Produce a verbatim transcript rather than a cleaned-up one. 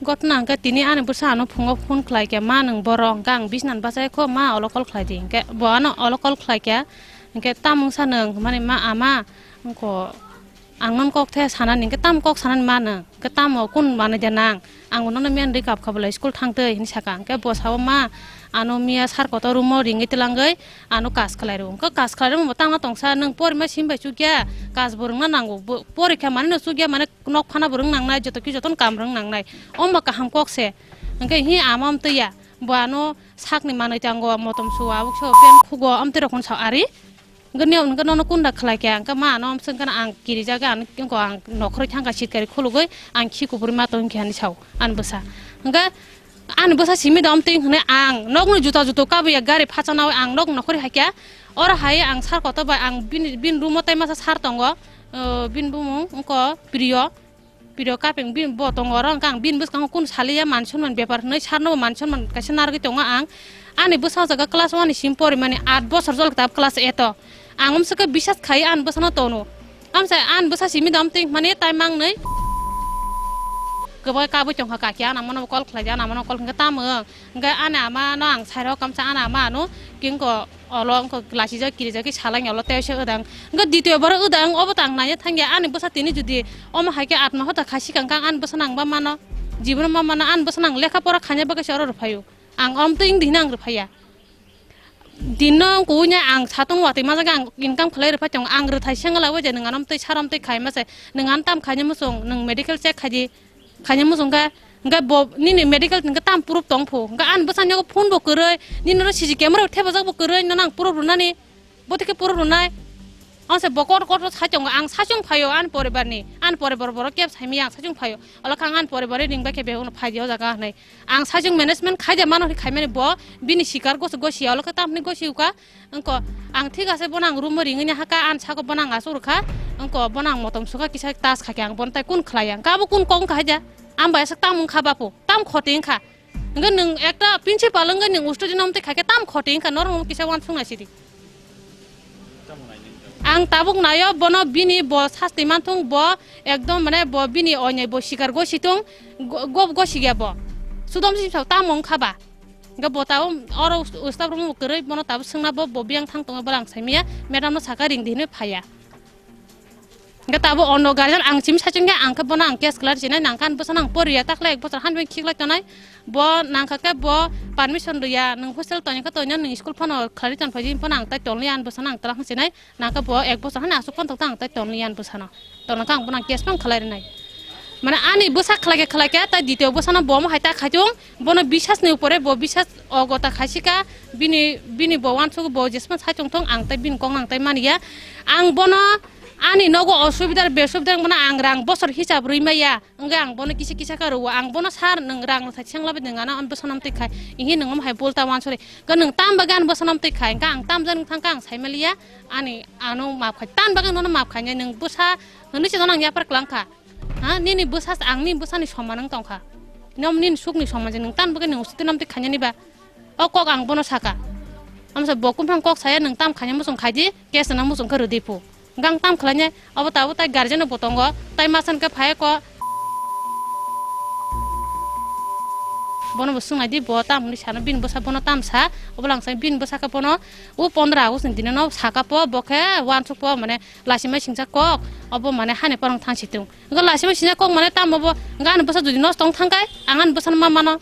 Gotna hwnkhe tini ani bwsa ano phungo phone khlai khe, "Ma, nwng boro?" Hwnkhe ang bisnani bachai kho, "Ma, olo call khlai di." Hwnkhe bo ano olo call khlai khe, hwnkhe, "Tamo wngsa nwng?" Hwnmani, "Ma, ama," wngkho, "ang nono kok the sanani." Hwnkhe, "Tamo kok sanani ma nwng?" Hwnkhe, "Tamo kun manwi de nang? Ang nono miyan rwi kap kha bwlai school thang twi," hinwi saka. Hwnkhe bo sao, "Ma, ano miya sir kotor room o ringwi twlangwi ano kas khlai rw." Hwnkhe, "Kas khlai rw bo tangna tongsa, nwng porima sim bai chukya, kas bo rwngna nango, bo porikha manwi no chukya, mane nok phana bo rwng nangnai, joto ki joton kam rwng nangnai. Omo kaham kok se." Hwnkhe hi ama amtwi ya, bo ano sakni manwi tango, motom suwa, abuk suwa, pen khugo, amtwi rokno sa ari. Hwnkhe niyok hwnkhe nono kunda khlai khe, hwnkhe ma ano amswk hwnkhe ang kirijak, ang, ang nokhorwi thangkha sitkari khulugwi, ang khi kuburi ma tong khe hinwi sao ani bwsa. Hwnkhe ani bwsa simi do amtwi hwnwi ang nokni juta juto kabuya gari phacha nawi ang nok nokhorwi haikha. Oro hai ang sir kotor bai ang bini, bini room o tai masa sir tongo, o, bini bumung wngkha Priyo. Priyo kapeng bini bo tongo oro, hwnkhe ang bini bwskango kunu saliya, man sonman bepar hwnwi sarno bo man sonman kaisa narwgwi tongo ang. Ani bwsa o jaga class one ni sim porimani, aat bosor jol kitab class eight o. Ang omswkhe bisas khai ani bwsano tono. Amsa ani bwsa simi dam twi mani tai mangnwi. Kwbai kabui tongkha kaki, ani amano call khlai di, ani amano call hwnkhe tamo wng. Hwnkhe ani amano ang sairo kamsa ani ama ano kingko olo wngkha lasijak kirijak khe salai olo tei se wdang. Hwnkhe ditio borok wdang obo tang naiya thangya ani bwsa tini jodi omo hai khe atma hota khai sikang kang ani bwsa nang ba mano. Jibon ma mano ani bwsa nang lekha pora khaina bagwi se oro rwphaio. Ang om twi wng di hwnwi ang rwphaiya. Dinno kuya ang satung watwi majak ang income khlai rwphai tongo. Ang rwthai sengla o je nwng ano twi sarom twi khai ma se. Nwng ano tam khaina muchung nwng medical check khai di. Khaina muchung khe, hwnkhe bo nini medical hwnkhe tam proof tong phu. Hwnkhe ani bwsani phone bo kwrwi, nini oro C C camera thepajak bo kwrwi, nono ang proof rwnani. Bo thikhe proof rwnai. Ang se bo kot kot sai tongo, ang sachung phaio ani poribar ni, ani poribar borok kebo saimaya ang sachung phaio. Olo khe ang ani poribar ni ringbai khe bebak no phai di o jaga hinwi. Ang sachung management khai de mano hinwi khaimani bo bini sikar gosi gosi olo khe tam hinwi gosi uka. Wngkha, ang thik ase, bono ang room o ringwi haka, ani saka bono ang asuk rwkha, wngkha, bono ang motom sukha, kisa tas khakhe ang bono tai kun khlai ya, wngkha abo kun kok wngkha haida, ang bai aswk tam wngkha bapu, tam khoti wngkha, hwnkhe nwng ekta principal wngwi nwng student no amtwi khaikhe tam khoti wngkha, norok kisa uansuk nai sidi. Ang tabuk naio, bono bini bo sasti manthung, bo ekdom mane bo bini oinai bo sikar gosi thung, go-, go-, gosi ya bo, sudom si tam wngkha ba. Hingke bo tabuk oro us-, ustaprokno bo kwrwi, bono tabuk swngna bo, bo biyang thang tongo, bola ang saimanya, madam no saka ring di hinwi phaiya. Hingke tabuk ono guardian ang simi sachung khe, ang khe bono ang case khlai sinai, nangkha ani bwsano ang poriya, takle ek bochor hani khiklai tonai, bo nangkha khe bo permission rwya, nwng hostel tongya khe tongya, nwng school phano khlai tong phai di, phano ang tai tongya, ani bwsano ang twlang sinai. Nangkhe bo ek bochor hani aswk phano tongtha ang tai tonliya ani bwsano. Tongna khe ang bono ang case phano khlai rwnai. Mane ani bwsa khlai khe khlai khe tai ditio bwsano bo omo hai ta khaithung, bono bisas ni upore bo bisas o gota khaisika, bini, bini bo uansuk bo jesma sai tongthung ang tai bini kok nang tai maniya. Ang bono ani nogo osubidar besubidar bono ang rang bochor hisab rwi maya. Hingke ang bono kisa kisa khe rwo, ang bono sir nwng rang rwthai senglabai nwng ano bwsano amtwi khai, ihi nwng omo hai bolta uansuri. Hingke nwng tam bagwi ano bwsano amtwi khai, hingke ang tam jani thangkha ang saimaliya, ani ano map khai, tam bagwi nono map khainai nwng bwsa hwnwi se nono ang yapar kwlangkha. Ha, nini bwsa se ang nini bwsani soman wng tongkha. Nom nini sukni soman je nwng tam bagwi nwng usitwino amtwi khainani ba? O kok ang bono saka. Amsa bo kumphang kok saya nwng tam khaina muchung khaidi, case na muchung khe rwdi phu. Gang tam khlainai, abo tabuk tai guardian bo tongo, tai masan khe phai ko. Bono bo swngnai di, bo tam hwnwi sano, bini bwsa bono tam sa, obo lang sai bini bwsa khe bono o pondro August ni dino no saka po, bo khe uansuk po, mane lasimai singsa kok, obo mane hani porong thang si tung. Hwnkhe lasimai singsa kok mane tam obo, hwnkhe ani bwsa jodi nosto wng thang kai, ang ani bwsano ma mano.